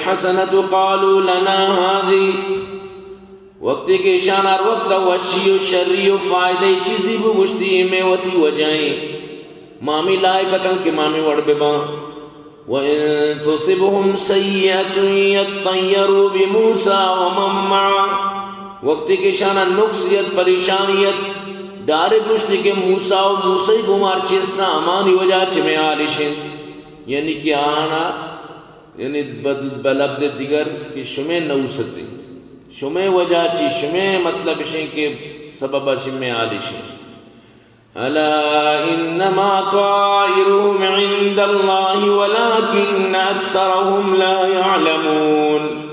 الحسنة قالوا لنا هذه، وقتی کہ ایشان ہر وقت وشی و شری و فائدہ چیزی بگوشتی، اے مئے وتی وجہ ایں، ما ہمے لائق اتاں کہ ما ہمے وڑ بباں۔ وَإِن تُصِبْهُمْ سَيِّئَةٌ يَطَّيَّرُوا بِمُوسَىٰ وَمَن مَّعَهُ۔ وقتی کہ ایشانا نقص یت، پریشانی یت، ڈائریکٹ گوشتی کہ موسیٰ و موسیٰ گوما ہر چی استاں، ہمانی وجہ چہ مئے حال اش انت۔ یعنی کہ آنا، یعنی بد-، بلفظ دیگر کہ شمئے نحوست انت، شمئے وجہ چی، شمئے مطلب اش انت کہ سبب چہ مئے حال اش انت۔ ألا إنما طائرهم عند الله ولكن أكثرهم لا يعلمون۔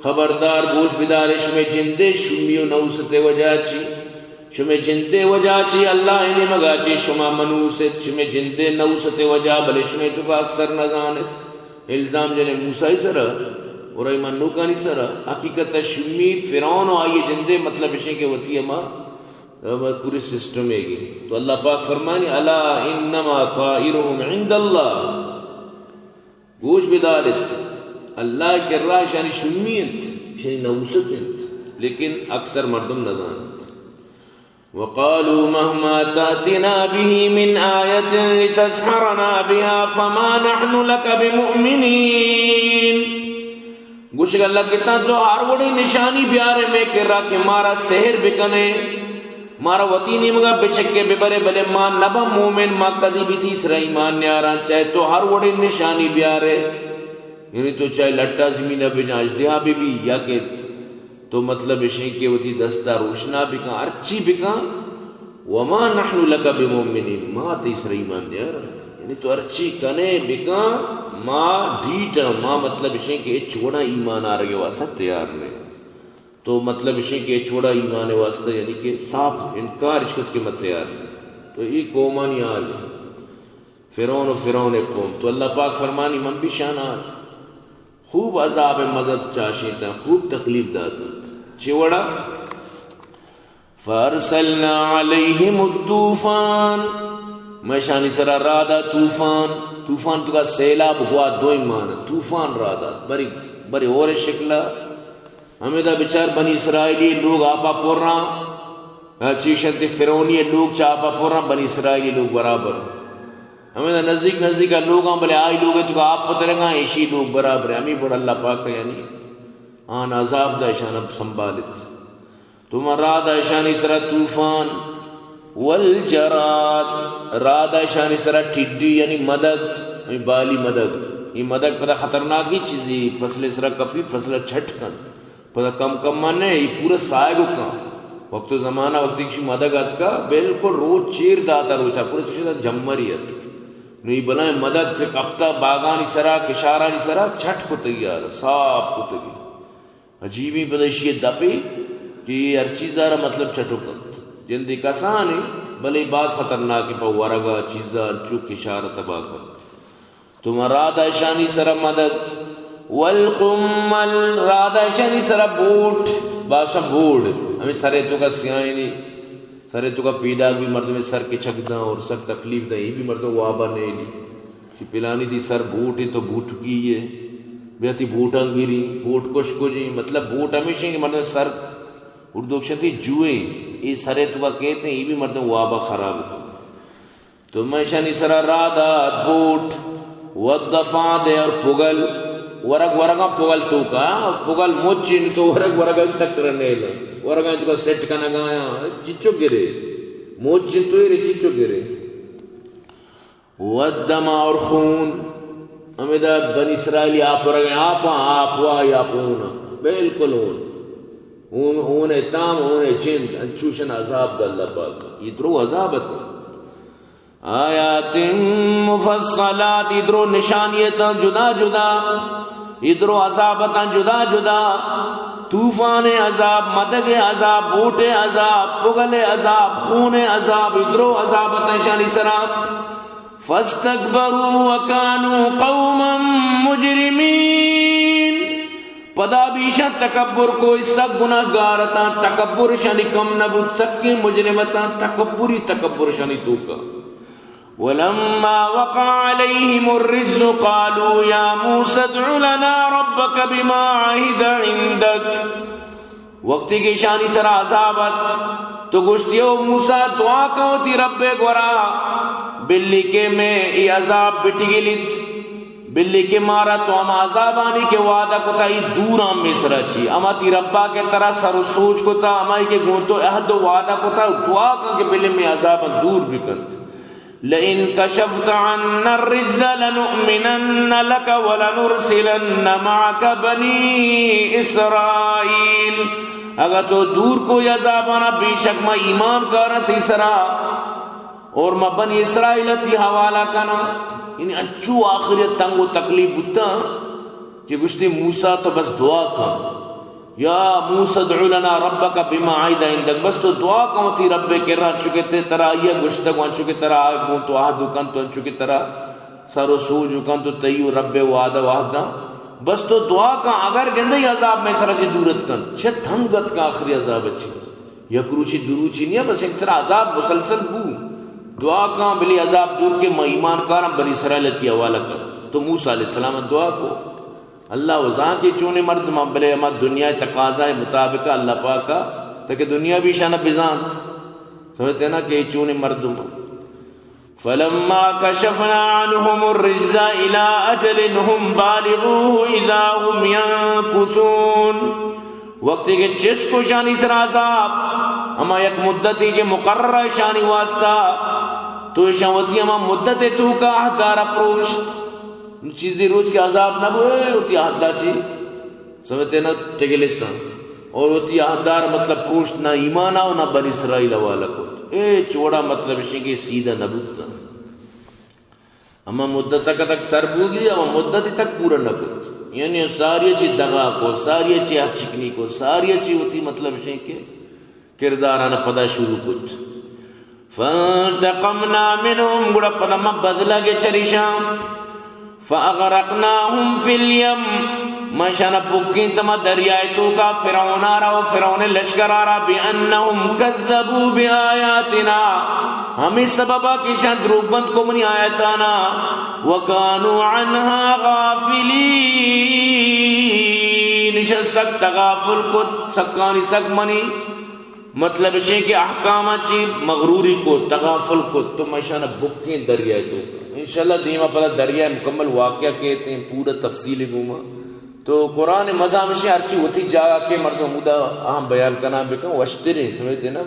خبردار، گوش بدار، شمئے جندے شومی و نحوست وجہ چی، شمئے جندے وجہ چی، اللہ نیمگا چی شما منحوس ات، شمئے جندے نحوست وجہ، بلے شمئے توکا اکثر نزانت۔ الزام جنے موسیٰ سرا اور ایمان نوکانی سرا، حقیقت شومی فرعون و آئی جندے مطلب اش انت کہ وتی ہما ہما پورے سسٹم ء گی۔ تو اللہ پاک فرمانی، ألا إنما طائرهم عند الله۔ گوش بدارت، اللہ کرا اشانی شومی انت، اشانی نحوست انت، لیکن اکثر مردم نزانت۔ وقالوا مهما تأتنا به من آية لتسحرنا بها فما نحن لك بمؤمنين۔ گوشگا لگتاں، تو ہر وڑیں نشانی بیارے مئے کرا کہ مارا سحر بکنے، مارا وتی نیمگا بچکے ببرے، بلے ما نباں مومن، ما کدی بھی تئی سرا ایمان نیاراں، چاہے تو ہر وڑیں نشانی بیارے، یعنی تو چاہے لٹا زمینا بجاں، اژدہا بہ بی، یا کہ تو مطلب اشیں کہ وتی دستا روشنا بکن، ہرچی بکن، وما نحن لك بمؤمنين، ما تئی سرا ایمان نیاراں۔ یعنی تو ہرچی کنے بکن، ما ڈیٹاں، ما مطلب اشیں کہ ہچ وڑا ایمان آرگے واسطہ تیار نہ۔ تو مطلب اشیں کہ ہچ وڑا ایمان واسطہ یعنی کہ صاف انکار اش کت کہ ما تیار نہ۔ تو ای قومانی حال ہے۔ فرعون و فرعون قوم۔ تو اللہ پاک فرمانی، من بھی شانا خوب عذاب مزد چاشینتاں، خوب تکلیف داتنت۔ چی وڑا؟ فارسلنا علیہم الطوفان، ما اشانی سرا راہ دا طوفان۔ طوفان توکا سیلاب ہوا، دوئیں معنی، طوفان راہ دا، بری، بری ہور شکلا۔ ہمیدا بچار بنی اسرائیلی لوگ آپا پراں، چیشنت فرعونی لوگ چا آپا پراں، بنی اسرائیلی لوگ برابر۔ ہمیدا نزدیک نزدیک لوگاں، بلے آئی لوگ توکا آپ پترگاں، ایشی لوگ برابر۔ ہمیں بڑ اللہ پاک یعنی آن عذاب دا اشان سنبھالت۔ تو ما راہ دا اشانی سرا طوفان، والجراد، راہ دا اشانی سرا ٹڈی یعنی مدگ، اے بالی مدگ۔ اے مدگ پدا خطرناکی چیزی، فصل سرا کپی، فصل چھٹ کن۔ پدا کم کم من نے، اے پورا سائے گو کن۔ وقت و زمانہ وقتی کشی مدگ اتکا، بالکل روچ چیر داتا روچا، پورا چیز جمری اتک۔ نو اے بلائیں مدگ کہ کپتا باگانی سرا، کشارانی سرا، چھٹ کتگی یار، صاف کتگی۔ عجیبیں پدا ایشی دپے کہ اے ہر چیزا را مطلب چٹو کنت۔ جندے کسانے، بلے باز خطرناکیں، پہ ورگا چیزا انچو کشار تباہ کنت۔ تو ما راہ دا اشانی سرا مدد، والقمل، راہ دا اشانی سرا بوٹ، باشا بوڑ، ہمیں سرے توکا سیاہینی، سرے توکا پیداک بھی مردم سر کچک داں اور سک تکلیف داں، یہ بھی مردم وابا نیلی۔ کہ پلانی دی سر بوٹ ہے تو بوٹ کی ہے، بیا تی بوٹاں گری، بوٹ کش کجیں، مطلب بوٹ ہمیشہ کہ مردم سر اردو کشتی جوئیں، یہ سرے توکا کہتے ہیں، یہ بھی مردم وابا خراب کن۔ تو ما اشانی سرا راہ دات بوٹ، والضفادع اور پگل، ورگ ورگاں پگل توکا، پگل مچ انت تو ورگ ورگاں تک رنیل، ورگاں توکا سیٹ کنگایا، چچو گرے، مچ انت تو ایرے چچو گرے۔ والدم اور خون، ہمیدا بنی اسرائیلی آپ ورگیں آپاں، آپ وائی آپ ہون، بالکل ہون۔ ہون، ہون تام، ہون چند، انچوشن عذاب دا اللہ پاک۔ یہ درو عذاب ات۔ آیات مفصلات، اے درو نشانی اتاں جدا جدا، اے درو عذاب اتاں جدا جدا، طوفان عذاب، مدگ عذاب، بوٹ عذاب، پگل عذاب، خون عذاب، اے درو عذاب اتاں اشانی سرا۔ فاستكبروا وكانوا قوما مجرمين۔ پدا بیشاں تکبر کو، سک گناہگار اتاں، تکبر اشانی کم نہ بوت، سکیں مجرم اتاں، تکبری تکبر اشانی توکا۔ ولما وقع عليهم الرجز قالوا يا موسى ادع لنا ربك بما عهد عندك۔ وقتی کہ ایشانی سرا عذاب ات، تو گوشتی، او موسی، دعا کن وتی رب ءِ گورا، بلی کہ مئے اے عذاب بٹگلیت، بلی کہ مارا تو ہما عذابانی کہ وعدہ کتا، اے دوراں مئے سرا چی، ہما تئی ربا کہ ترا سر و سوج کتا، ہمائی کہ گوں تو عہد و وعدہ کتا، دعا کن کہ بلی مئے عذاباں دور بکنت۔ لئن کشفت عنا الرجز لنؤمنن لك ولنرسلن معك بني اسرائيل۔ اگاں تو دور کو اے عذابانا، بے شک ما ایمان کاراں تئی سرا، اور ما بنی اسرائیل تئی حوالہ کناں۔ یعنی انچو آخری تنگ و تکلیف بوتاں کہ گوشتی، موسی تو بس دعا کن، یا موسی ادع لنا ربک بما عهد عندک، بس تو دعا کن وتی رب ءِ کرا، انچو کہ ترا آئی ءَ گوشتگ و انچو کہ ترا آ گوں تو عہد کنت و انچو کہ ترا سر و سوج کنت و تئی و رب ءِ وعدہ و عہداں، بس تو دعا کن، اگر گندے عذاب مئے سرا چہ دور ات کنت۔ چہ تنگ اتکاں آخری عذاب ءَ چی، یک روچی دو روچی نیا، بس انت سرا عذاب مسلسل بو۔ دعا کن بلی عذاب دور کہ ما ایمان کاراں، بنی اسرائیل تئی حوالہ کن۔ تو موسی علیہ السلام دعا کو۔ اللہ و زانت کہ چونیں مردماں، بلے ہما دنیا ءِ تقاضا ءِ مطابق اللہ پاک ءَ تاکہ دنیا بھی ایشاں بزانت۔ سمجھتے نا کہ چونیں مردم۔ فلما کشفنا عنهم الرجز الى اجل هم بالغوه اذا هم ينكثون۔ وقتی کہ چست کو ایشانی سرا عذاب، ہما یک مدتی کہ مقرر ایشانی واسطہ، تو ایشاں وتی ہما مدت توکا عہدارا پروشت۔ چیزے روچ کہ عذاب نہ بو، اے وتی عہدا چی، سمجھتے نا، ٹگلتاں۔ اور وتی عہدار مطلب پروشت نہ ایمان آو نہ بنی اسرائیل حوالہ کت۔ اے چوڑا مطلب اشیں کہ سیدھا نہ بوتاں۔ ہما مدت تک تک سر بوگی، ہما مدت تک پورا نہ کت۔ یعنی ساری چی دغا کو، ساری چی ہچکنی کو، ساری چی وتی مطلب اشیں کہ کرداران پدا شروع کت۔ فانتقمنا منهم، گڑا پدا ما بدلہ گے چریشاں۔ فاغرقناهم في اليم، ما شان پکین تما دریائے توکا، فرعون آرا و فرعون لشکر آرا، بانهم كذبوا بآياتنا، ہمیں سببا کہ شان دروگ بند کو منی آیتانا، وكانوا عنها غافلين، شان سک تغافل کت، سکانی سک منی مطلب اشیں کہ احکام چی مغروری کو، تغافل کو، تو مشان بکیں دریائے تو۔ انشاءاللہ دیما پدا دریائے مکمل واقعہ کہتے ہیں، پورا تفصیل گوما۔ تو قرآن مزامشیں ہرچی وتی جاگہ کے مردم ہمودا اہم بیان کنا بکن، وشتریں، سمجھتے نا؟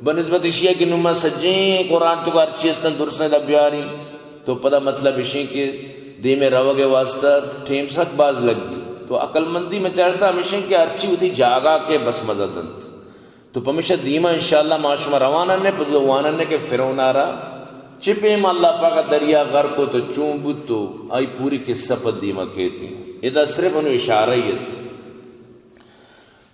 بنسبت اشیا کہ نما سجیں قرآن تو ہرچی استن درستیں دا بیاری، تو پدا مطلب اشیں کہ دیمے روگ واسطہ ٹیم سک باز لگی۔ تو عقل مندی میں چاہتا ہمیشیں کہ ہرچی وتی جاگہ کے بس مزہ دنت۔ تو پمیشا دیما انشاءاللہ ما شما روانن نے، پدا وانن نے کہ فرعون آرا چہ پیم اللہ پاک دریا غرق کو تو چون بوت تو آئی پوری قصہ پد دیما کیتی۔ ادا صرف انو اشارہ یت۔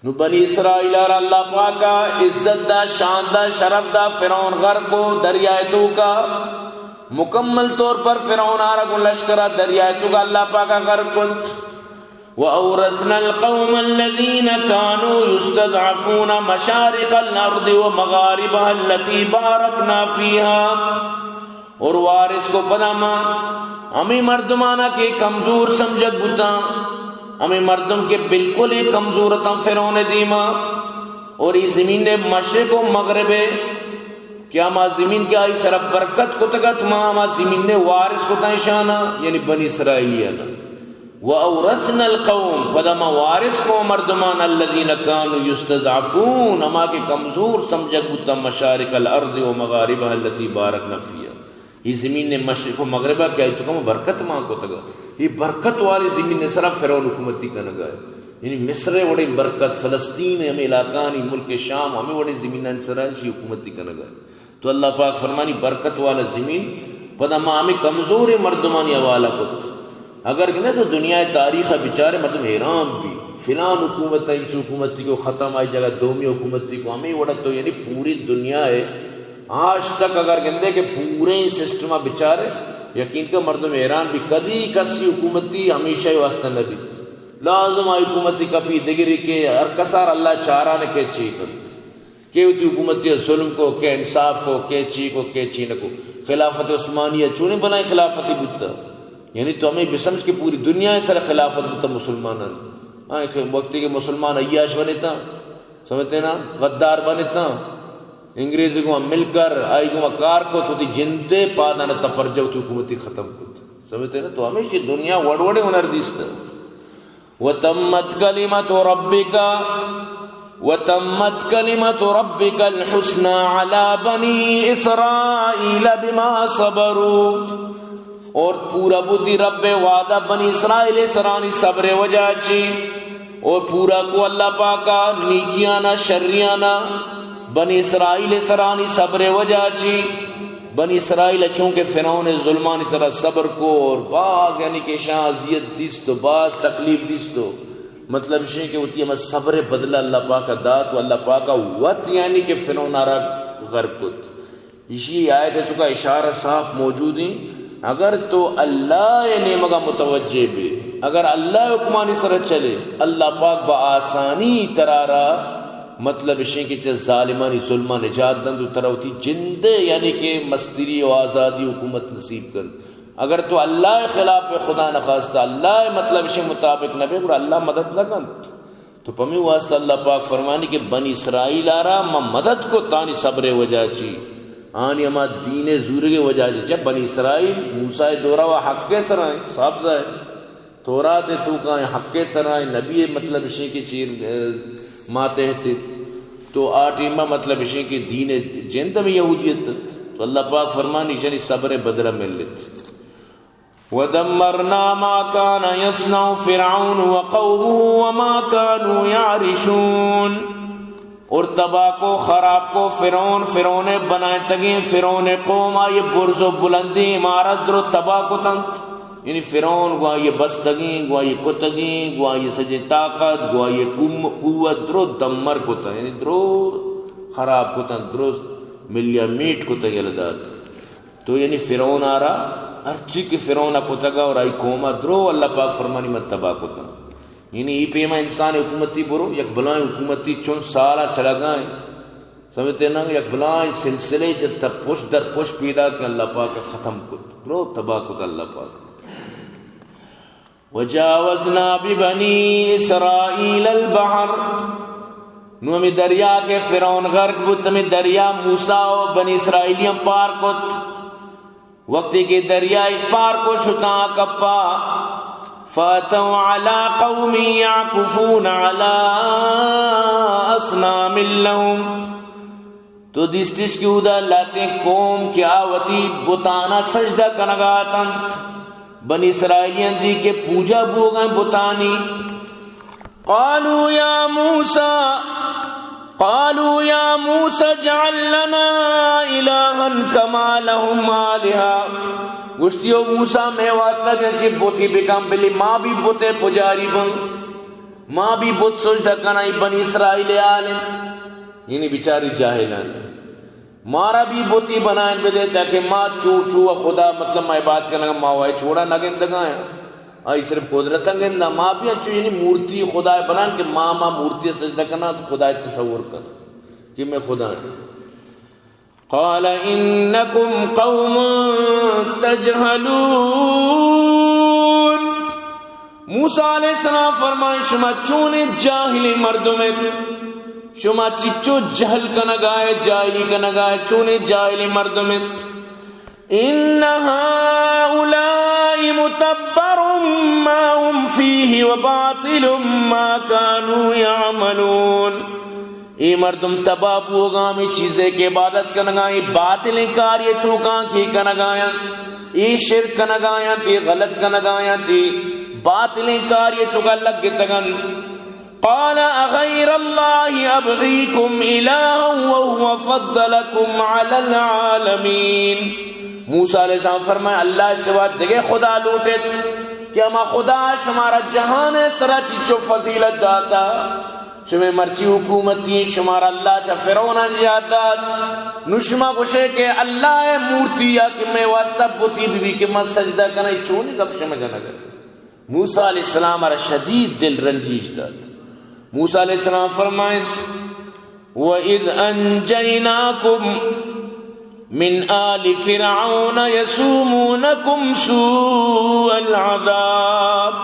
نو بنی اسرائیل آرا اللہ پاک عزت دا، شان دا، شرف دا، فرعون غرق کو دریائے توکا، مکمل طور پر فرعون آرا گوں لشکرا دریائے توکا اللہ پاک غرق کت۔ وأورثنا القوم الذين كانوا يستضعفون مشارق الأرض ومغاربها التي باركنا فيها۔ اور وارث کو پدا ما ہمیں مردمانا کہ کمزور سمجھگ بوتاں، ہمیں مردم کہ بالکل ہی کمزور اتاں فرعون دیما، اور یہ زمین مشرق و مغرب ہے، کہ ہما زمین کہ آئی سرا برکت کتگت، ما ہما زمین نے وارث کتاں اشانا، یعنی بنی اسرائیلیانا۔ وأورثنا القوم، پدا ما وارث کو مردمان، الذين كانوا يستضعفون، ہما کہ کمزور سمجھگ بوتا، مشارق الأرض ومغاربها التي باركنا فيها۔ یہ زمین نے مشرق و مغربا کہ آئی تو کم برکت مان کتگا۔ یہ برکت والی زمین نے سرا فرعون حکومتی کنگا ہے۔ یعنی مصر وڑیں برکت، فلسطین ہمیں علاقانی، ملک شام ہمیں وڑیں زمینانی سرا شی حکومتی کنگا ہے۔ تو اللہ پاک فرمانی، برکت والا زمین پدا ما ہمیں کمزوریں مردمانی حوالہ کت۔ اگر کہ نہ تو دنیا تاریخ بچارے مردم حیران بی، فلان حکومت انچو حکومتی کو ختم، آئی جگہ دومی حکومتی کو، ہمیں وڑا تو یعنی پوری دنیا ہے۔ آج تک اگر گندے کہ پورے سسٹم بچارے، یقین کا مردم حیران بی، کدی کسی حکومتی ہمیشہ واسطہ نہ بیت۔ لازم آئی حکومتی کپی دگری کے ہر کسار اللہ چاران کے چی کنت۔ کہ وتی حکومتی ظلم کو، کہ انصاف کو، کہ چی کو، کہ چی نہ کو۔ خلافت عثمانیہ چونیں بلائیں خلافتی بوتا؟ یعنی تو ہمیں بسمجھ کہ پوری دنیا سر خلافت بوتا مسلمانان۔ ہاں، وقتی کہ مسلمان عیاش بنتا، سمجھتے نا، غدار بنتا، انگریز گوں مل کر آئی گوں کار کو، تو تی جندے پادان تپرجو تو حکومتی ختم کت۔ سمجھتے نا؟ تو ہمیشہ دنیا وڑ وڑے ہنر دیست۔ وتمت کلمت ربک، وتمت کلمت ربک الحسنی علی بنی اسرائیل بما صبروا۔ اور پورا بوتی رب وعدہ بنی اسرائیل سرانی صبر وجہ چی۔ اور پورا کو اللہ پاکا نیکیانا شریانا بنی اسرائیل سرانی صبر وجہ چی۔ بنی اسرائیل چونکہ فرعون ظلمانی سرا صبر کو اور باز یعنی کہ شان اذیت دیست و باز تکلیف دیست و مطلب شے کہ وتی ہمیں صبر بدلہ اللہ پاکا دات و اللہ پاکا وت یعنی کہ فرعون آرا غرق کت۔ ایشی آیت توکا اشارہ صاف موجود ہیں۔ اگر تو اللہ نیمگا متوجہ بے، اگر اللہ حکمانی سر چلے، اللہ پاک با آسانی ترارا مطلب اشیں کہ چہ ظالمانی ظلمہ نجات دند و ترا وتی جندے یعنی کہ مستری و آزادی حکومت نصیب کند۔ اگر تو اللہ خلاف، خدا نخواستہ اللہ مطلب اشیں مطابق نہ بے، گڑا اللہ مدد نہ کند۔ تو پمی واسطہ اللہ پاک فرمانی کہ بنی اسرائیل آرا ما مدد کو تانی صبر وجہ چی، آنی ہما دین زورگ وجہ چی۔ چہ بنی اسرائیل موسیٰ دورا و حق سرائیں، صاف ظاہر۔ تورات توکائیں حق سرائیں، نبی مطلب اشیں کہ چیر، اے، ماتحت۔ تو آ ٹیمہ مطلب اشیں کہ دین جند ہمیں یہودیت۔ تو اللہ پاک فرمانی شنی صبر بدلہ ملت۔ ودمرنا ما كان يصنع فرعون وقومه وما كانوا يعرشون۔ اور تباہ کو، خراب کو فرعون، فرعون بنائتگیں، فرعون قوم آئی برز و بلندیں عمارت درو تباہ کتنت۔ یعنی فرعون گواں یہ بستگیں، گواں یہ کتگیں، گواں یہ سجیں طاقت، گواں یہ قوم-، قوت درو دمر کتن، یعنی درو خراب کتن، درو ملیا میٹ کتن یلہ دات۔ تو یعنی فرعون آرا ہرچی کہ فرعون کتگا اور آئی قوما درو اللہ پاک فرمانی من تباہ کتن۔ یعنی ای پیما انسان حکومتی برو، یک بلائیں حکومتی چون سالا چلگائیں۔ سمجھتے نا، یک بلائیں سلسلے چہ تہ پش در پش پیدا کہ اللہ پاک ختم کت، درو تباہ کت اللہ پاک۔ وجاوزنا ببنی اسرائیل البحر۔ نو ہمیں دریا کہ فرعون غرق بوت، ہمیں دریا موسیٰ و بنی اسرائیلیاں پار کت۔ وقتی کہ دریا اش پار کو شتاں کپا، فاتوا علی قوم یعکفون علی اصنام لهم۔ تو دیستش کہ اودا لاتیں قوم کہ آ وتی بتانا سجدہ کنگا اتنت، بنی اسرائیلیاں دی کہ پوجا بوگاں بتانی۔ قالوا يا موسى، قالوا يا موسى اجعل لنا إلها كما لهم آلهة۔ گوشتی، او موسیٰ، مئے واسطہ جنچی بتی بکن، بلی ما بھی بتے پجاری بن، ما بھی بت سجدہ کنائی، بنی اسرائیل آل انت۔ یعنی بیچاری جاہلان۔ مارا بھی بتی بنائیں بدے تاکہ ما چو، چو خدا، مطلب ما عبادت کنگا ما وای چھوڑا نہ گندگا ہیں۔ آئی صرف قدرتاں گندا، ما بھی انچو یعنی مورتی خدا بنان کہ ما، ما مورتی سجدہ کنا تو خدا تصور کنا کہ میں خدا ہیں۔ قال انکم قوم تجهلون۔ موسیٰ علیہ السلام فرمائے، شما چونیں جاہلیں مردم ات، شما چچو جہل کنگائے، جاہلی کنگائے، چونیں جاہلیں مردم ات۔ ان هؤلاء متبر ما هم فيه وباطل ما كانوا يعملون۔ اے مردم تباہ بوگا ہمیں چیزے کہ عبادت کنگا، اے باطلیں کاری توکاں کی کنگا انت، اے شرک کنگا انت، اے غلط کنگا انت، اے باطلیں کاری توکا لگتگنت۔ قال اغیر اللہ ابغیکم الہا وهو فضلکم علی العالمین۔ موسیٰ علیہ السلام فرمائے، اللہ سوا دگہ خدا لوٹت کہ ہما خدا شمارا جہان سرا چچو فضیلت داتا۔ شمے مرچی حکومتی، شمارا اللہ چا فرعون نجات دات۔ نو شما گوشے کہ اللہ مورتی یا کہ میں واسطہ بتی بی بی کہ من سجدہ کنائی، چونی گپ شما جنگ۔ موسیٰ علیہ السلام را شدید دل رنجیش دات۔ موسیٰ علیہ السلام فرمائنت، وَإِذْ أَنْجَيْنَاكُمْ مِنْ آلِ فِرْعَوْنَ يَسُومُونَكُمْ سُوءَ الْعَذَابِ۔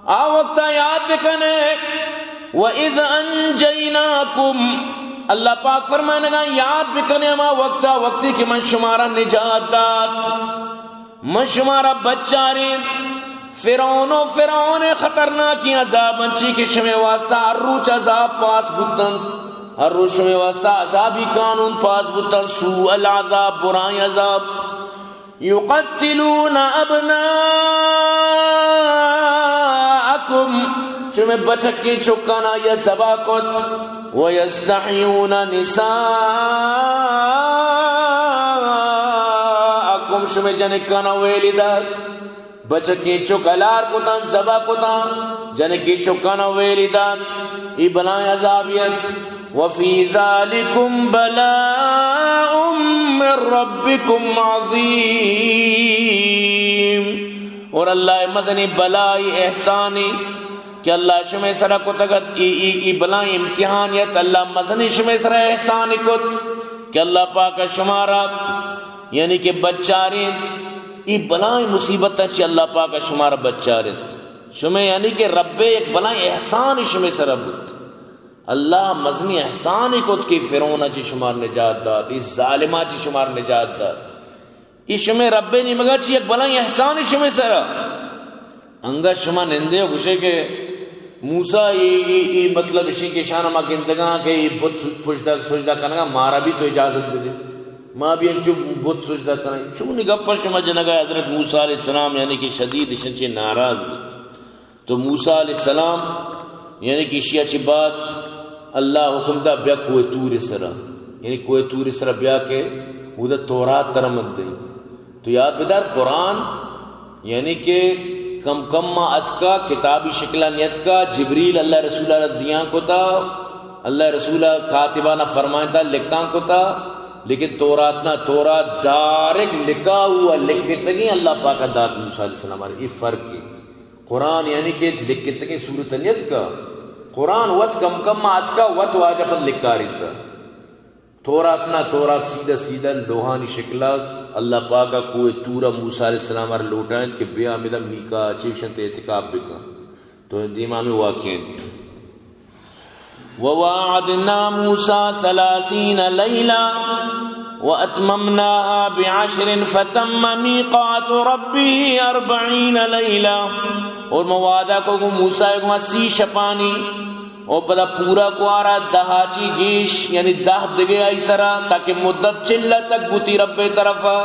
آ وقتا یاد بکنے، وَإِذْ أَنْجَيْنَاكُمْ، اللہ پاک فرمائنگا، یاد بکنے ہما وقتا، وقتی کہ من شمارا نجات دات۔ من شمارا بچارینت فرعون و فرعون خطرناکیں عذاب انچی کہ شمے واسطہ ہر روچ عذاب پاس بوتنت، ہر روچ شمے واسطہ عذابی قانون پاس بوتنت، سوء العذاب، برائیں عذاب۔ یقتلون ابناءکم، شمے بچکیں چکانا یا ذبح کت، ویستحیون نساءکم، شمے جنکانا ویلی دات۔ بچکیں چک ہلار کتاں، ذبح کتاں، جنکیں چکانا ویلی دات۔ ای بلائیں عذابی ات۔ وفی ذلکم بلاء من ربکم عظیم۔ اور اللہ مزنی بلائی احسانی کہ اللہ شمے سرا کتگت، ای، ای، ای بلائیں امتحانی ات، اللہ مزنی شمے سرا احسانی کت کہ اللہ پاک شمارا یعنی کہ بچارینت، ای بلائیں مصیبت چی اللہ پاک شمارا بچارینت۔ شمے یعنی کہ رب یک بلائیں احسان شمے سرا بوت۔ اللہ مزنی احسان کت کہ فرعون چی شمار نجات دات، ای ظالما چی شمار نجات دات۔ ای شمے رب نیمگا چی یک بلائیں احسان شمے سرا۔ انگا شما نندے و گوشے کہ موسیٰ ای، ای، ای مطلب اشی کہ شان ما گندگاں کہ ای بت سج-، پشت سجدہ کنگا، مارا بھی تو اجازت بدے، ما بھی انچو بت سجدہ کنگا۔ چونی گپا شما جنگا؟ حضرت موسیٰ علیہ السلام یعنی کہ شدید اشن چی ناراض بود۔ تو موسیٰ علیہ السلام یعنی کہ اشیا چی بعد اللہ حکم دا بیا کوہ طور سرا، یعنی کوہ طور سرا بیا کہ اودا تورات ترا من دئی۔ تو یاد بدار، قرآن یعنی کہ کم کم ما اتکا، کتابی شکلا نیتکا، جبریل اللہ رسول را دیان کتا، اللہ رسول کاتبانا فرمائنتا لکھان کتا، لیکن تورات نا، تورات ڈائریکٹ لکھا ہوا، لکھتگیں اللہ پاک دات موسیٰ علیہ السلام۔ ای فرق ہے۔ قرآن یعنی کہ لکھتگیں صورت نیتکا، قرآن وت کم کم ما اتکا، وت واجہ پد لکھاریتا۔ تورات نا، تورات سیدھا سیدھا لوہانی شکلا اللہ پاک ء کوہ طور ء موسیٰ علیہ السلام ء لوٹائینت کہ بیا ہمدا میکا چیوشنت اعتکاف بکن۔ تو دیما ہمے واقعہ انت۔ وواعدنا موسى ثلاثين ليلة وأتممناها بعشر فتم ميقات ربه أربعين ليلة۔ اور ما وعدہ کو گو موسیٰ گو سی شپانی او پدا پورا کوارا دہا چی گیش، یعنی دہ دگہ آئی سرا، تاکہ مدت چل تک بوتی رب طرفا۔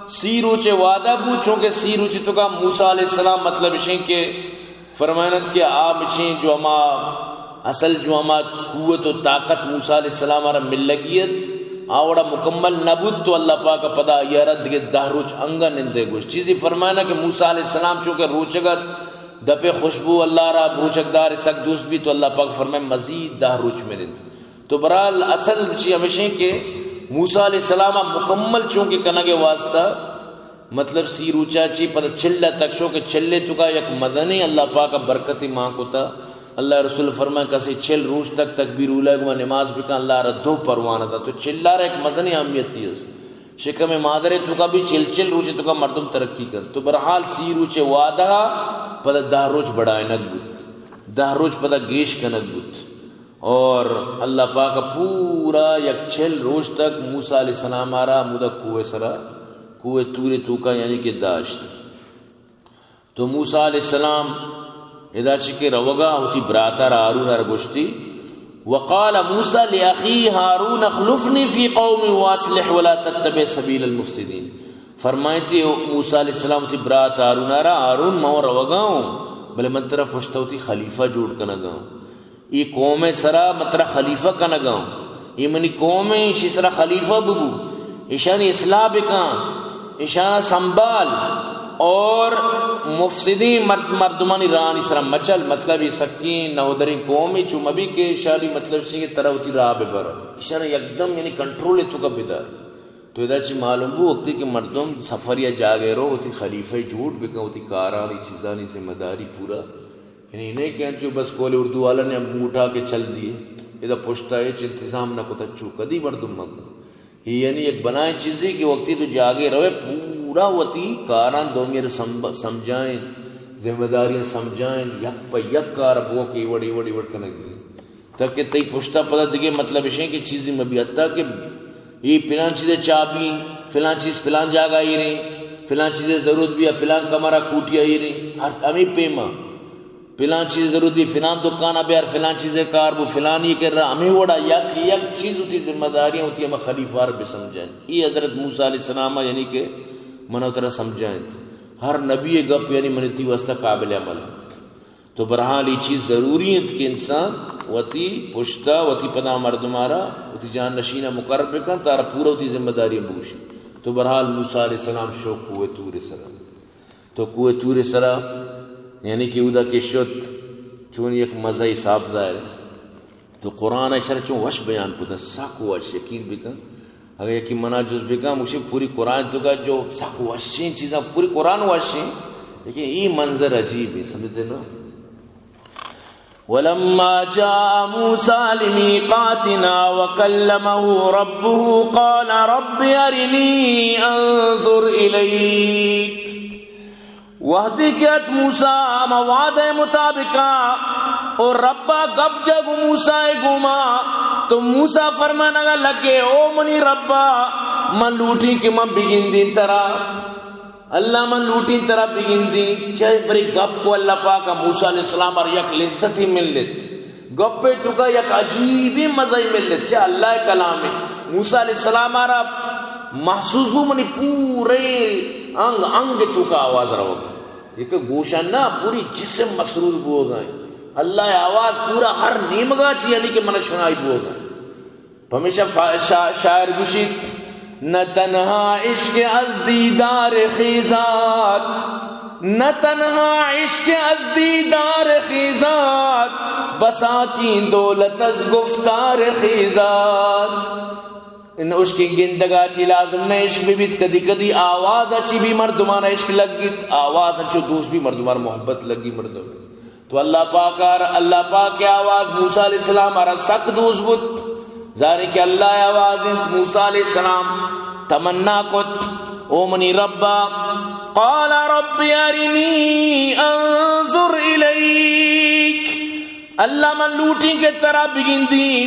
سی روچ وعدہ بو، چونکہ سی روچ توکا موسیٰ علیہ السلام مطلب اشیں کہ فرمائنت کہ آ مچیں جو ہما اصل جو ہما قوت و طاقت موسیٰ علیہ السلام را ملگی ات، آ وڑا مکمل نہ بوت تو اللہ پاک پدا آئی را دگہ دہ روچ انگا نندے گوشت۔ چیزی فرمائنا کہ موسیٰ علیہ السلام چونکہ روچگ ات، دپ خوشبو اللہ را روچگدار سک دوست بیت، تو اللہ پاک فرمائے مزید دہ روچ میں نند۔ تو برحال اصل چی ہمیشیں کہ موسیٰ علیہ السلام مکمل چونکہ کنگ واسطہ مطلب سی روچا چی پدا چل تک شو کہ چلے توکا یک مزنیں اللہ پاک برکتی مان کتا۔ اللہ رسول فرمائے کسی چل روچ تک تکبیر اولا گما نماز بکن اللہ را دو پروانہ دا۔ تو چلا را یک مزنیں اہمیتی است۔ شکم مادر توکا بھی چل چل روچ توکا مردم ترقی کن۔ تو برحال سی روچ وعدہ پدا دہ روچ بڑھائنگ بوت، دہ روچ پدا گیش کنگ بوت۔ اور اللہ پاک پورا یک چل روچ تک موسیٰ علیہ السلام آرا ہمودا کوہ سرا، کوہ طور توکا یعنی کہ داشت۔ تو موسیٰ علیہ السلام ادا چکے روگا وتی براتر ہارون ار گوشتی، وقال موسیٰ لأخيه هارون اخلفني في قومي وأصلح ولا تتبع سبيل المفسدين۔ فرمائیتی موسیٰ علیہ السلام وتی برات ہارون ارا، ہارون من روگا ہوں، بلے من ترا پشتا وتی خلیفہ جوڑ کنگا ہوں۔ ای قوم سرا من ترا خلیفہ کنگا ہوں۔ ای منی قوم ہے، اشی سرا خلیفہ ببو، اشانی اصلاح بکن، اشانا سنبھال اور مفسدین مرد-، مردمانی راہانی سرا مچل۔ مطلب ای سکین نودرین قوم ہے، چو مبی کہ اشانی مطلب چی کہ ترا وتی راہ ببر۔ اشانا یکدم یعنی کنٹرول توکا بدار۔ تو ادا چی معلوم بو وقتی کہ مردم سفر یا جاگہ رو، وتی خلیفہ جوڑ بکن، وتی کارانی چیزانی ذمہ داری پورا یعنی نہیں کہ انچو بس قول اردو والا نے منہ اٹھا کے چل دیے، ادا پشتا ہچ انتظام نہ کتا، چو کدی مردم مکن۔ یہ یعنی یک بلائیں چیزے کہ وقتی تو جاگے روے، پورا وتی کاراں دومی ءَ سمب-، سمجھائیں، ذمہ داریاں سمجھائیں، یک پہ یک کار بو کہ وڑی وڑی وڑ کنگی۔ تاکہ تئی پشتا پدا دگہ مطلب اشیں کہ چیزی مبی، حتیٰ کہ یہ پلان چیزے چابی، پلان چیز پلان جاگہ ایریں، پلان چیزے ضرورت بی، پلان کمرہ کوٹی ایریں، ہر ہمیں پیما۔ پلان چیز ضرورت بی، فلان دکان ءَ بیار، فلان چیزے کار بو، فلانی کرا، ہمیں وڑا یک یک چیز وتی ذمہ داریاں وتی ہما خلیفہ ءَ بسمجھائیں۔ ای حضرت موسیٰ علیہ السلام ءَ یعنی کہ من ءُ ترا سمجھائیں۔ ہر نبی گپ یعنی من تئی واسطہ قابل عمل۔ تو بہرحال ای چیز ضروری انت کہ انسان وتی پشتا، وتی پدا مردمارا، وتی جان نشینا مقرر بکن، تارا پورا وتی ذمہ داری بوشی۔ تو بہرحال موسیٰ علیہ السلام شو کوہ طور سرا۔ تو کوہ طور سرا، یعنی کہ اودا کہ شت، چون یک مزہ حساب ظاہر ہے۔ تو قرآن ءَ شر چون وش بیان کتا، سک وش، یقین بکن۔ اگر یکی منا جز بکن، مجھے پوری قرآن تو کا جو سک وشیں چیزاں، پوری قرآن وشیں، لیکن یہ منظر عجیب ہے، سمجھتے نا؟ ولما جاء موسى لميقاتنا وكلمه ربه قال رب أرني أنظر إليك۔ وہدے کہ ات موسیٰ ہما وعدہ مطابقا او ربا گپ جا گو موسیٰ گوما، تو موسیٰ فرمانگا لگے، او منی ربا، من لوٹیں کہ من بگندیں ترا۔ اللہ من لوٹیں ترا بگندیں۔ چہ برے گپ کو اللہ پاک موسیٰ علیہ السلام ار یک لذتی ملت۔ گپے توکا یک عجیبیں مزہ ملت۔ چہ اللہ کلامے۔ موسیٰ علیہ السلام ارا محسوس بو منی پورے انگ انگ توکا آواز روگا۔ یک گوشا نہ، پوری جسم مسرور بوگا۔ اللہ آواز پورا ہر نیمگا چی یعنی کہ من شنائی بوگا۔ پمیشا فا-، شا-، شاعر گوشیت، نہ تنہا عشق از دیدار خیزات، نہ تنہا عشق از دیدار خیزات، بساتیں دولت از گفتار خیزات۔ ان عشق گندگا چی لازم نہ عشق ببیت، کدی کدی آواز چی بھی مردمان عشق لگیت، آواز چو دوست بھی مردمان محبت لگی مردم۔ تو اللہ پاک ار-، اللہ پاک آواز موسیٰ علیہ السلام ارا سک دوست بوت۔ ظاہر کہ اللہ آواز انت۔ موسیٰ علیہ السلام تمنا کت، او منی ربا، قال رب ارنی انظر الیک، اللہ من لوٹیں کہ ترا بگندیں۔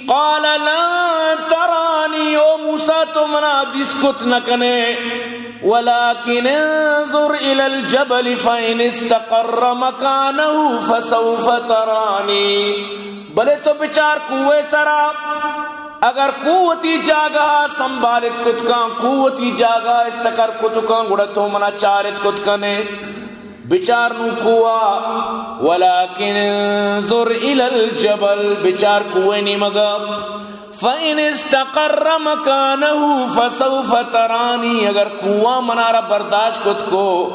قال لن ترانی، او موسیٰ تو منا دیس کت نہ کنے۔ ولكن انظر إلى الجبل فإن استقر مكانه فسوف تراني۔ بلے تو بچار کوہ سرا، اگر کوہ وتی جاگہ سنبھالت کت کن، کوہ وتی جاگہ استقر کت کن، گڑا تو منا چارت کت کنے۔ بچار نوں کوہ، ولكن انظر إلى الجبل، بچار کوہ نیمگا۔ فإن استقر مكانه فسوف تراني، اگر کوہ منارا برداشت کت کو،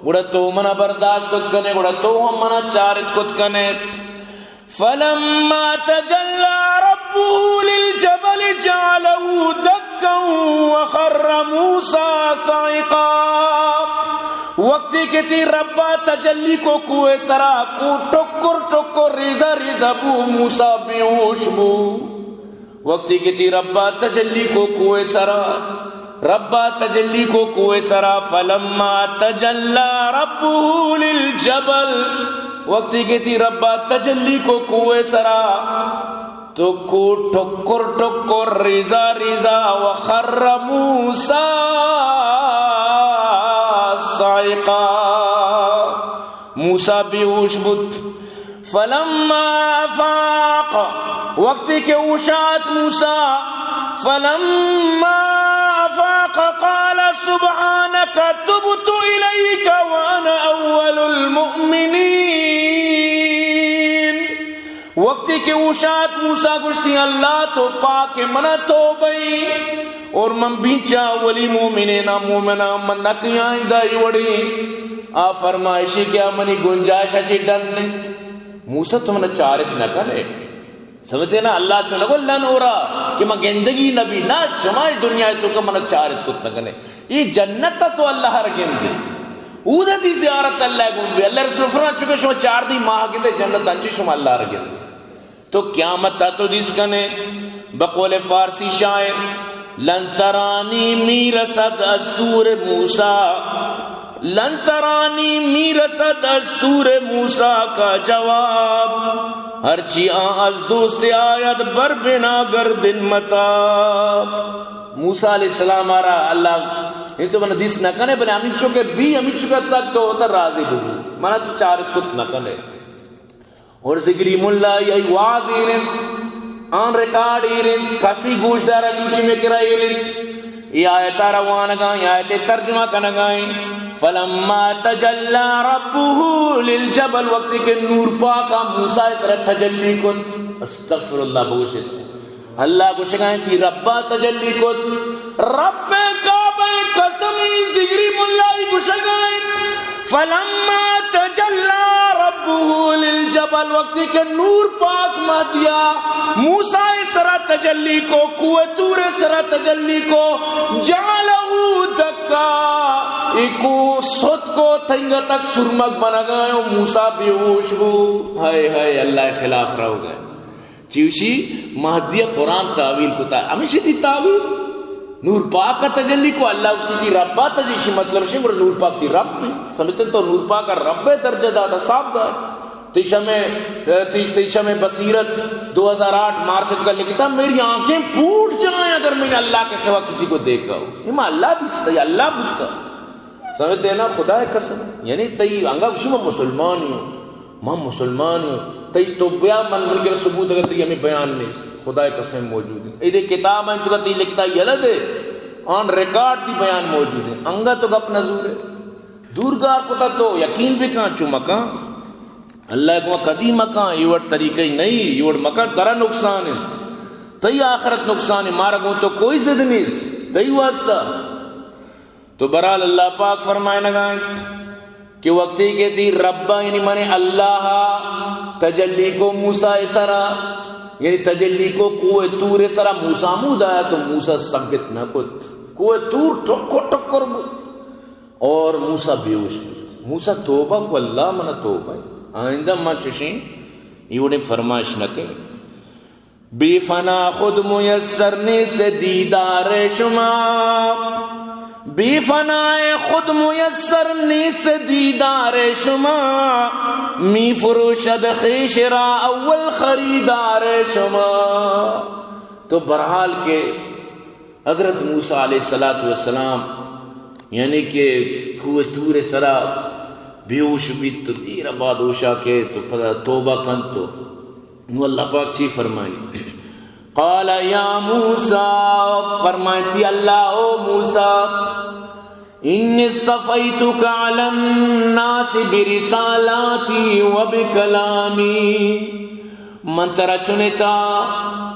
گڑا تو منا برداشت کت کنے، گڑا تو ہم منا چارت کت کنے۔ فلما تجلى ربه للجبل جعله دكا وخر موسى صعقا۔ وقتی کہ تی ربا تجلی کو کوہ سرا، کو ٹکر ٹکر، ریزہ ریزہ بو، موسیٰ بیہوش بو۔ وقتی کہ تی ربا تجلی کو کوہ سرا، ربا تجلی کو کوہ سرا، فلما تجلى ربه للجبل، وقتی کہ تی ربا تجلی کو کوہ سرا، تو کو ٹکر ٹکر، ریزہ ریزہ، وخر موسیٰ صعقا، موسیٰ بیہوش بوت۔ فلما افاق، وقتی کہ ہوشات موسیٰ، فلما افاق قال سبحانك تبت إليك وأنا أول المؤمنين۔ وقتی کہ ہوشات موسیٰ گوشتی، اللہ تو پاک، منا توبہ ای اور من بینچا اولی مومنین، مومنان من نکی آئندہ ای وڑی۔ آ فرمائشی کہ آ منی گنجائش اچی ڈن انت۔ موسیٰ تو منا چارت نہ کنے۔ سمجھتے نا؟ اللہ چو نگو لن اورا کہ من گندگی نبی، نہ، شما دنیا تو کہ منا چارت کت نہ کنے۔ یہ جنت تو اللہ ہر گندے۔ اودا تی زیارت اللہ گم بی۔ اللہ رسول فرمان چکے شما چار دی ماہ گندے جنت انچی شما اللہ ہر گندے۔ تو قیامت ءَ تو دیست کن ئے، بقول فارسی شاعر، لن ترانی می‌رسد از طور موسی، لن ترانی می‌رسد از طور موسی کا جواب، هرچی آن از دوست آید بر بنا گردن متاب۔ موسی علیہ السلام ءَ را اللہ، اے تو من دیست نہ کن ئے، بلے ہمینچو کہ بی، ہمینچو کہ تک تو وتا راضی ببو، منا تو چارت کت نہ کن ئے۔ اور ذگری ملا ای واز ایر انت، آن ریکارڈ ایر انت، کسی گوشدار لوٹی مئے کرا ایر انت۔ ای آیت ءَ را وانگا ایں، آیت ءِ ترجمہ کنگا ایں۔ فلما تجلی ربه للجبل، وقتی کہ نور پاک ءَ موسی ءِ سرا تجلی کت، استغفر اللہ بگوشت۔ اللہ گوشگا ایں، تئی رب ءَ تجلی کت۔ رب کعبہ قسم، ذگری ملا ای گوشگا ایں، فلما تجلی ربه للجبل، وقتی کہ نور پاک مہدی ءَ موسی ءِ سرا تجلی کو، کوہ طور ءِ سرا تجلی کو، جعله دکا، ای کوہ ستک و تنگا تک سرمگ بنگا ایں و موسی بے ہوش بو۔ ہائے ہائے، اللہ ءِ خلاف روگا ایں۔ چوشی مہدی ءَ قرآن تاویل کتا، ہمیشی تئی تاویل؟ نور پاک ءَ تجلی کو، اللہ گوشی تئی رب ءَ تجلی، ایشی مطلب شی گڑا نور پاک تئی رب بی۔ سمجھتے تو نور پاک ءَ رب ءِ درجہ داتا، صاف ظاہر۔ تئی شمع، تئی، تئی شمع بصیرت دو ہزار آٹھ مارچ ءَ لکھتا، میری آنکھیں پھوٹ جائیں اگر میں نے اللہ کے سوا کسی کو دیکھا ہو۔ اے ما اللہ بی، اللہ بوتا۔ سمجھتے ہیں نا؟ خدا قسم، یعنی تئی انگا گوشی من مسلمان ہوں، من مسلمان ہوں۔ تئی تو بیا من، من کرا ثبوت اگر تئی ہمیں بیان نیست، خدا قسم موجود ہیں۔ اے دے کتاب ہیں تو تئی لکھتا یلہ دے، آن ریکارڈ تئی بیان موجود ہیں۔ انگا تو گپ نہ زورے۔ دور گار کتا تو یقین بکاں، چو مکاں۔ اللہ کو کدی مکاں، ای وڑ طریقہ ہی نہیں، ای وڑ مکاں، ترا نقصان ہے، تئی آخرت نقصان ہے، مارا گوں تو کوئی ضد نیست، تئی واسطہ۔ تو بہرحال اللہ پاک فرمائنگا انت کہ وقتی کہ تئی رب ءَ، یعنی من اللہ ءَ تجلی کو موسی ءِ سرا، یعنی تجلی کو کوہ طور ءِ سرا، موسی ہمودا آیا تو موسی سگت نہ کت، کوہ طور ٹکر ٹکر بوت اور موسی بے ہوش بوت۔ موسی توبہ کو، اللہ منا توبہ، آئندہ ما چشیں ای وڑیں فرمائش نہ کن۔ بی فنا خود میسر نیست دیدار شما، بی فنای خود میسر نیست دیدار شما، می‌فروشد خویش را اول خریدار شما۔ تو بہرحال کہ حضرت موسی علیہ الصلوۃ والسلام، یعنی کہ کوہ طور ءِ سرا بے ہوش بیت تو دیر بعد ہوشا کہ تو پدا توبہ کنت تو نو اللہ پاک چی فرمائی؟ قال یا موسی، فرمائیتی اللہ، او موسی، انی اصطفیتک علی الناس برسالاتی و بکلامی۔ من ترا چنتا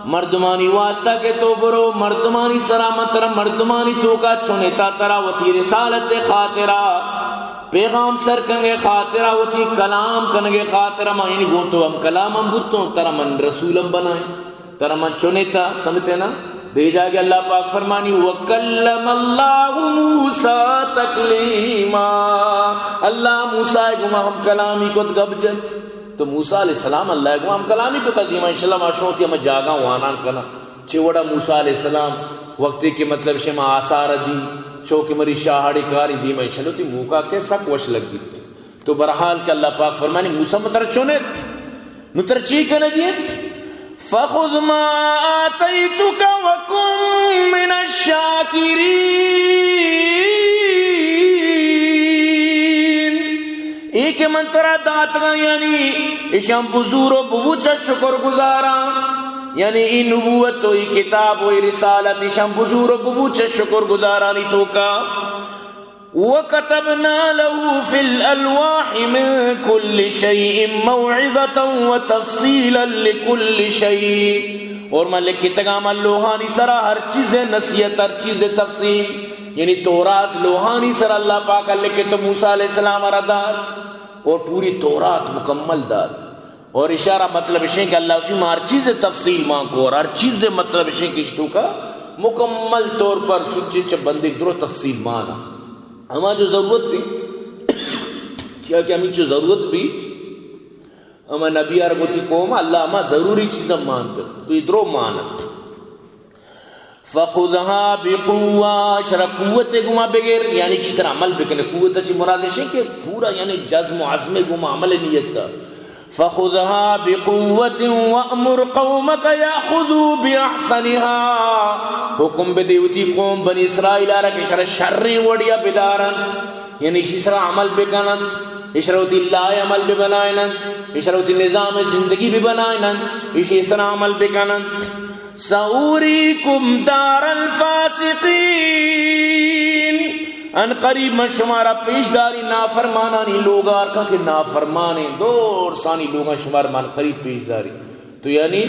مردمانی واسطہ کہ تو برو مردمانی سرا، من ترا مردمانی توکا چنتا، ترا وتی رسالت خاطرا، پیغام سر کنگے خاطرا، وتی کلام کنگے خاطرا، من یعنی گوں تو ہم کلام ہم بوتوں، ترا من رسول ہم بنائیں، ترا من چنتا، سمجھتے نا؟ دے جاگے اللہ پاک فرمانی، وکلم اللہ موسی تکلیما، اللہ موسی گما ہم کلامی کت، گپ جت۔ تو موسی علیہ السلام اللہ گما ہم کلامی کتا۔ دیما انشاءاللہ ما شوں تئی ہما جاگہ وانان کنا۔ چہ وڑا موسی علیہ السلام وقتی کہ مطلب شما آثار دی، شو کہ مری شاہڑی کاری، دیما انشاءاللہ تئی موقع کہ سک وش لگی۔ تو بہرحال کہ اللہ پاک فرمانی، موسی من ترا چنت، نو ترا چی کنگی انت؟ فخذ ما آتیتک وکن من الشاکرین۔ اے کہ من ترا داتگاں، یعنی اشاں بزور و ببو چہ شکر گزاراں، یعنی ای نبوت و ای کتاب و ای رسالت اشاں بزور و ببو چہ شکر گزارانی توکا۔ وكتبنا له في الألواح من كل شيء موعظة وتفصيلا لكل شيء۔ اور ما لکھتگاں ما لوہانی سرا ہر چیز نصیحت، ہر چیز تفصیل، یعنی تورات لوہانی سرا اللہ پاک لکھت تو موسی علیہ السلام را دات، اور پوری تورات مکمل دات۔ اور اشارہ مطلب اشیں کہ اللہ اشی ما ہر چیز تفصیل مان کو، اور ہر چیز مطلب اشیں کہ اشتو کا مکمل طور پر سچے چہ بندے درو تفصیل مانا۔ ہما جو ضرورت تھی، چیا کہ ہمیں جو ضرورت بھی، ہما نبی آر گوتی قوم، اللہ ہما ضروری چیزاں مان کت، تو یہ درو مان انت۔ فخذها بقوة، شرا قوت گما بگر، یعنی چی سر عمل بکنے۔ قوت چی مراد ہے کہ پورا یعنی جزم و عزم گما عمل نیت کا۔ فخذها بقوة وأمر قومك يأخذوا بأحسنها۔ حکم بدے وتی قوم بنی اسرائیل آرا کہ شر شریں وڑیا بدارنت، یعنی اشی سرا عمل بکننت، اشرا وتی لائے عمل ببنائننت، اشرا وتی نظام زندگی ببنائننت، اشی سرا عمل بکننت۔ سأريكم دار الفاسقين۔ ان قریب من شمارا پیش داری نافرمانانی لوگار کا کہ نافرمانیں دور سانی لوگاں شمار من قریب پیش داری۔ تو یعنی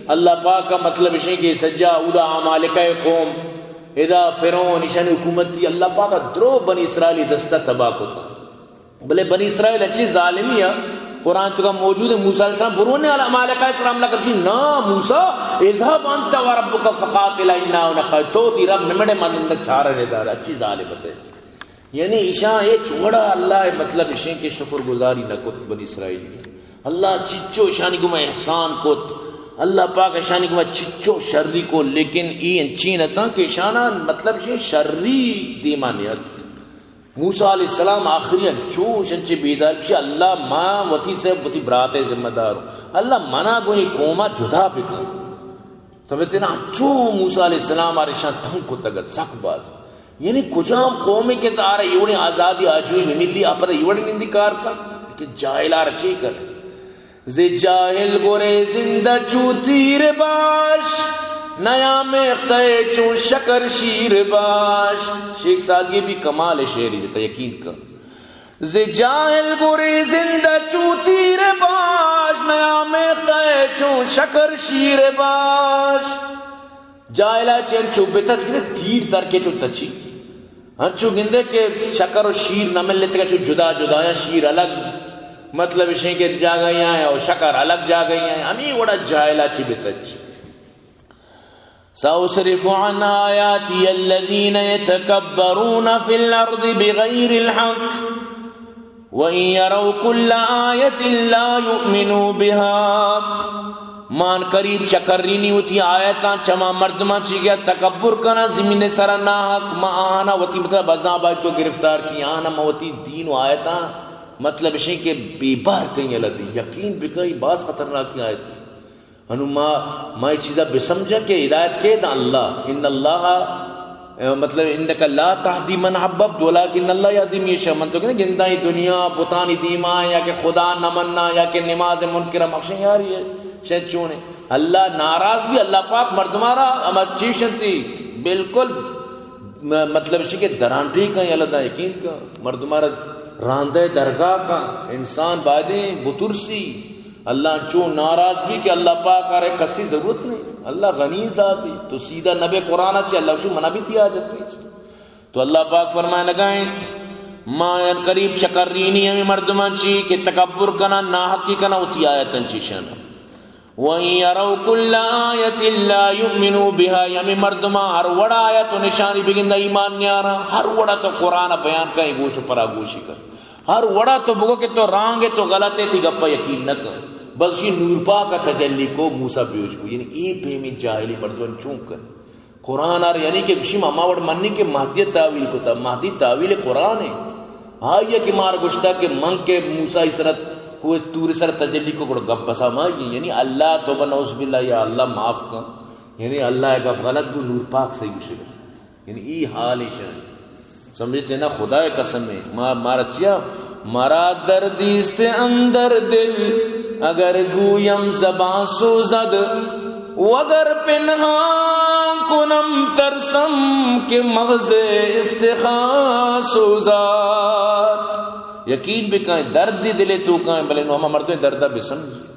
اللہ پاک کا مطلب اشیں کہ سجا اودا عمالقہ قوم، ادا فرعون، ایشانی حکومت تھی، اللہ پاک درو بنی اسرائیلی دستہ تباہ کتا۔ بلے بنی اسرائیل اچھی ظالمی ہے، قرآن تو کا موجود ہے، موسیٰ علیہ السلام برو نے عمالقہ سر حملہ کرتی، نا موسیٰ، اذهب انت وربك فقاتلا انا هنا قاعدون، تو تی رب نمڑے من اندر چارہ نے دار، اچھی ظالمت ہے۔ یعنی ایشاں اے چوڑا اللہ ءِ مطلب ایشیں کہ شکر گزاری نہ کت بنی اسرائیل۔ اللہ چچو ایشانی گما احسان کت، اللہ پاک ایشانی گما چچو شری کو، لیکن ای انچین اتاں کہ ایشانا مطلب ایشیں شری دیما نیت۔ موسیٰ علیہ السلام آخری انچوش انچے بیدار بشی، اللہ ما وتی سے وتی برات ذمہ دار ہوں، اللہ منا گوں اے قوما جدا بکن۔ سمجھتے نا؟ چو موسیٰ علیہ السلام آ رشان تنگ کتگ ات، سک باز۔ یعنی کجام قومے کہ تارا ایوڑیں آزادی آجوئی نمیتی، آ پدا ایوڑیں نندی کار کا کہ جاہل آ رچے کر۔ زی جاہل گورے زندہ چو تیر باش، نیا میختہ چو شکر شیر باش۔ شیخ سعدی بھی کمال شعری جتا، یقین کن۔ ز جاہل گوری زندہ چو تیر باش، نیامیختہ چو شکر شیر باش۔ جاہلا چی انچو بتچ گندے تیر در کے چو تچی۔ انچو گندے کہ شکر و شیر نہ ملتے کہ چو جدا جدا ہیں، شیر الگ، مطلب اشیں کہ جاگہ ہیں اور شکر الگ جاگہ ہیں۔ ہمیں وڑا جاہلا چی بتچ۔ سأصرف عن آياتي الذين يتكبرون في الأرض بغير الحق وإن يروا كل آية لا يؤمنوا بها۔ ما ان قریب چکرینی وتی آیتاں چما مردماں چی گیا تکبر کنا زمین سر ناحق، ما آنا وتی مطلب عذاب آئی تو گرفتار کی، آنا ما وتی دین و آیتاں مطلب اشیں کہ بے بہر کہیں الدی، یقین بکئی باز خطرناکی آیتی۔ انو ما، ما اے چیزا بسمجھاں کہ ہدایت کے داں اللہ۔ ان اللہ، اے، مطلب، انک لا تهدي من احببت ولكن الله يهدي من يشاء۔ من تو کہ گنداں اے دنیا بتانی دیما یا کہ خدا نہ مننا یا کہ نماز منکر مخشن یاری ہے، شاید چونے۔ اللہ ناراض بھی، اللہ پاک مردمارا ہما چیشنتی بالکل م-، مطلب اسی کہ درانڈی کن، اللہ دا یقین کن، مردمارا راندہ درگاہ کن، انسان بایدیں بترسی۔ اللہ چو ناراض بھی کہ اللہ پاک آرے کسی ضرورت نہیں۔ اللہ غنی ذاتی۔ تو سیدھا نبی قرآن چی اللہ چو منا بھی تی حاجت نہیں۔ تو اللہ پاک فرمائے لگائیں، ما ان قریب چکرینی ہمیں مردمان چی کہ تکبر کنا، ناحقی کنا، وتی آیتن چی شن۔ وَإِن يَرَوْا كُلَّ آيَةٍ لَا يُؤْمِنُوا بِهَا، ہمیں مردمان ہر وڑا آیت و نشانی بگندہ ایمان نیارا، ہر وڑا تو قرآن بیان کن، گوش و پرا گوشی کن۔ ہر وڑا تو بگو کہ تو رانگ ئے، تو غلط ئے، تی گپا یقین نہ کن۔ بس شی نور پاک ء تجلی کو، موسی بیوش بو۔ یعنی اے پیمیں جاہلی مردم چون کن؟ قرآن آر یعنی کہ گشی ما، ما وڑ منی کہ مہدی تاویل کتا، مہدی تاویل قرآن ہے۔ آئی کہ مار گشتا کہ من کہ موسی سرت کو طور سر تجلی کو، گڑا گپ بسا ما، یعنی اللہ توبہ نعوذ باللہ، یا اللہ معاف کن۔ یعنی اللہ ء گپ غلط بو، نور پاک صحیح گشے۔ یعنی ای حال ایشان۔ سمجھتے نا؟ خدا قسم ہے۔ ما، مارا چیا؟ مرا دردی است اندر دل، اگر گویم زبان سوزد، وگر پنہان کنم ترسم کہ مغز استخوان سوزد۔ یقین بکن، درد دل تو کائیں، بلے نو ہما مردم دردا بسمجھ۔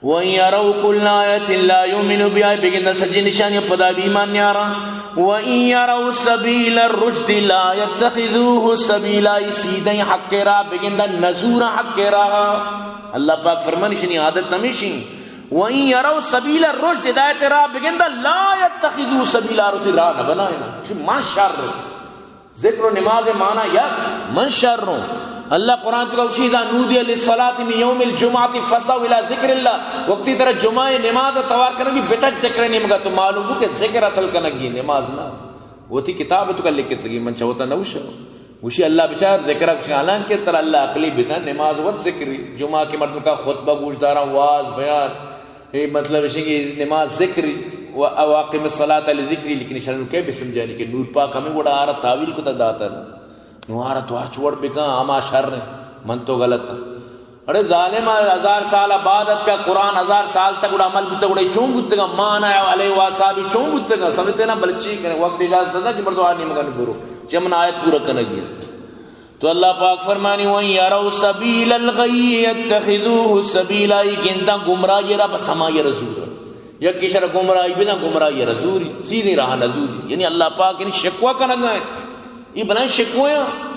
وَإِن يَرَوْا كُلَّ آيَةٍ لَا يُؤْمِنُوا بِهَا، بگندہ سجی نشانی پدا بھی ایمان نیارا۔ وَإِن يَرَوْا سَبِيلَ الرُّشْدِ لَا يَتَّخِذُوهُ سَبِيلًا، سیدھیں حق راہ بگندہ نزور حق راہ۔ اللہ پاک فرمانی شنی عادت ہمیشی۔ وَإِن يَرَوْا سَبِيلَ الرُّشْدِ، ہدایت راہ بگندہ، لَا يَتَّخِذُوهُ سَبِيلًا، روتی راہ نہ بنائنا۔ شی ما شر۔ ذکر و نماز مانا یک، من شر ہوں۔ اللہ قرآن تو گوشی، اذا نودی للصلاة من یوم الجمعة فاسعوا الی ذکر اللہ۔ وقتی ترا جمعہ نماز توار کنگی، بتک ذکر نیمگا، تو معلوم بو کہ ذکر اصل کنگی، نماز نہ۔ وتی کتاب تو کا لکھتگی، من چوتا نوشا۔ گوشی اللہ بچار ذکر کچھ، حالانکہ ترا اللہ عقلی بدن، نماز وت ذکری۔ جمعہ کے مردم کا خطبہ گوش دارا، واز بیان، اے مطلب اش کہ نماز ذکری و اقم الصلاة لذکری، لیکن شرن کے بسم جانی کہ نور پاک ہمیں گوڑا آرا تاویل کتا داتا نا۔ نو آرا تو ہرچ وڑ بکن، ہما شر ہیں، من تو غلط ہوں۔ اڑے ظالم، ہزار سال بعد اتکا قرآن، ہزار سال تک گڑا عمل بوتا، گڑا چون بوتگا؟ ما انا علیہ و اصحابی چون بوتگا؟ سمجھتے نا؟ بلے چی کرے؟ وقت اجازت دا کہ مردو آ نیمگا نہ برو، چہ من آیت پورا کنگی۔ تو اللہ پاک فرمانی، وَإِن يَرَوْا سَبِيلَ الْغَيِّ يَتَّخِذُوهُ سَبِيلًا، ای گنداں گمراہی را، بس ہمائی را زور۔ یک اشارہ گمراہی بدن، گمراہی را زوری، سیدھی راہ نہ زوری۔ یعنی اللہ پاک یعنی شکوہ کنگا ہے، یہ بلائیں شکوہ ہیں۔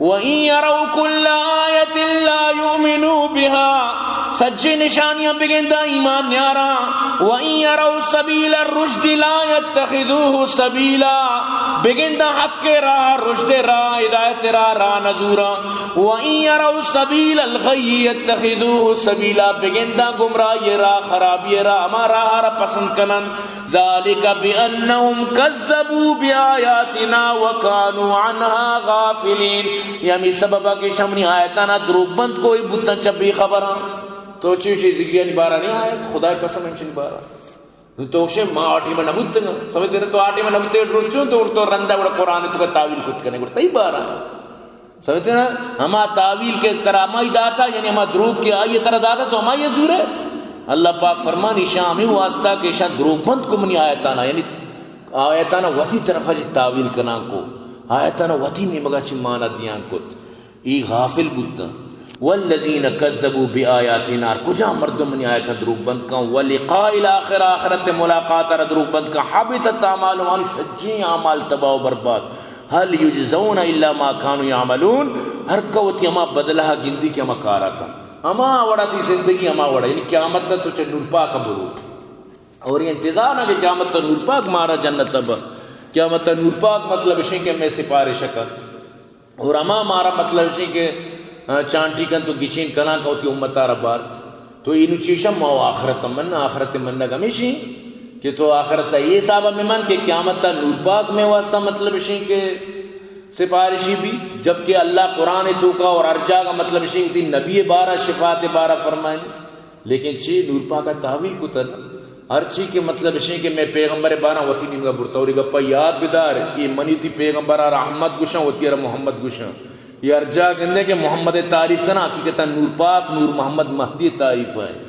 وَإِن يَرَوْا كُلَّ آيَةٍ لَا يُؤْمِنُوا بِهَا، سجے نشانیاں بگنداں ایمان نیاراں۔ وَإِن يَرَوْا سَبِيلَ الرُّشْدِ لَا يَتَّخِذُوهُ سَبِيلًا، بگنداں حق راہ، رشد راہ، ہدایت راہ، راہ نزوراں۔ وَإِن يَرَوْا سَبِيلَ الْغَيِّ يَتَّخِذُوهُ سَبِيلًا، بگنداں گمراہی راہ، خرابی راہ، ہما راہ را پسند کنن۔ ذَلِكَ بِأَنَّهُمْ كَذَّبُوا بِآيَاتِنَا وَكَانُوا عَنْهَا غَافِلِينَ۔ یہ ہمیں سبب ہے کہ شمنی آیتانا دروگ بند کوئی بوتن چہ بے خبراں۔ تو چوشی ذکریانی بارہ نہیں آیت، خدا قسم انچنی بارہ۔ نو تو شے ما آ ٹیم نہ بوتگاں، سمجھتے نا؟ تو آ ٹیم نہ بوتے، روچوں تو، تو رندا گڑا قرآن تو کا تاویل کت کنے، گڑا تئی بارہ۔ سمجھتے نا؟ ہما تاویل کے ترا ہمائی داتا، یعنی ہما دروگ کے آئیے ترا داتا، تو ہمائی زورے۔ اللہ پاک فرمان، ایشاں ہمیں واسطہ کہ ایشاں دروگ بند کو منی آیتانا، یعنی آیتانا وتی طرفا چی تاویل کنان کو، آیتانا وتی نیمگا چی مانا دیان کت۔ ای غافل بوتاں۔ والذین کذبوا بآیاتنا، کجا مردم منی آیتاں دروگ بند کن، ولقاء الاخرہ، آخرت ملاقات را دروگ بند کن، حبطت اعمالهم، آنی سجیں اعمال تباہ و برباد۔ هل یجزون الا ما کانوا یعملون، ہر کس وتی ہما بدلہ گندی کہ ہما کارا کن، ہما وڑا تئی زندگی ہما وڑا، یعنی قیامت تو چہ نور پاک بروت۔ اور یہ انتظار نہ کہ قیامت تو نور پاک مارا جنت با، قیامت تو نور پاک مطلب اشیں کہ میں سفارش کت۔ اور ہما مارا مطلب اش کہ، آ، چانٹی کن تو گچین کنان کا وتی امتا را بارت۔ تو اینو چیشا ما آخرت من، آخرت منگ ہمیشی کہ تو آخرت اے حساب میں من کہ قیامت تا نور پاک میں واسطہ مطلب اش کہ سفارشی بھی، جبکہ اللہ قرآن تو کا اور ہر جاگہ مطلب اش وتی نبی بارہ، شفاعت بارہ فرمائیں۔ لیکن چی نور پاک ء تاویل کتن۔ ہرچی کہ مطلب اشیں کہ میں پیغمبر بارا وتی نیمگا برتا، اور یہ گپا یاد بدار، یہ منی تی پیغمبر آ رحمت گوشاں، وتی را محمد گوشاں۔ یہ ہر جا گندے کہ محمد تعریف کنا، حقیقتا نور پاک، نور محمد مہدی تعریف ہے۔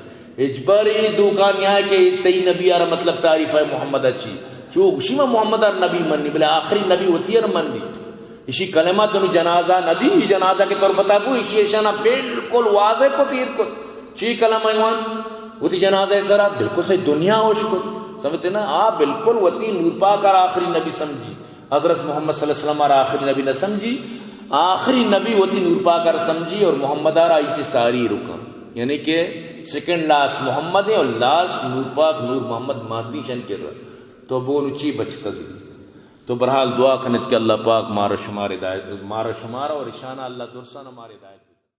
اجباری دوکان یہ ہے کہ تئی نبی آ را مطلب تعریف ہے محمد اچی۔ چو گوشی ما محمد آ را نبی منی، بلے آخری نبی وتی را من دیت۔ اشی کلمہ تنو جنازہ نہ دی، ای جنازہ کے تربتا کو، اشی اشانا بالکل واضح کت، ایر کت۔ چی کلمہ ای وانت؟ وتی جنازہ سرا بالکل صحیح دنیا ہوش کت۔ سمجھتے نا؟ آ بالکل وتی نور پاک آ آخری نبی سمجھی۔ حضرت محمد صلی اللہ علیہ وسلم آ آخری نبی نہ سمجھی۔ آخری نبی وتی نور پاک آ سمجھی اور محمد آ را ایچے ساری رکن۔ یعنی کہ سیکنڈ لاسٹ محمد ہے اور لاسٹ نور پاک، نور محمد مہدی شن کر رہا۔ تو بو نو چی بچتا دی؟ تو بہرحال دعا کنت کہ اللہ پاک مارا شمار ہدایت، مارا شمارا اور اشانا اللہ درسانا مارا ہدایت۔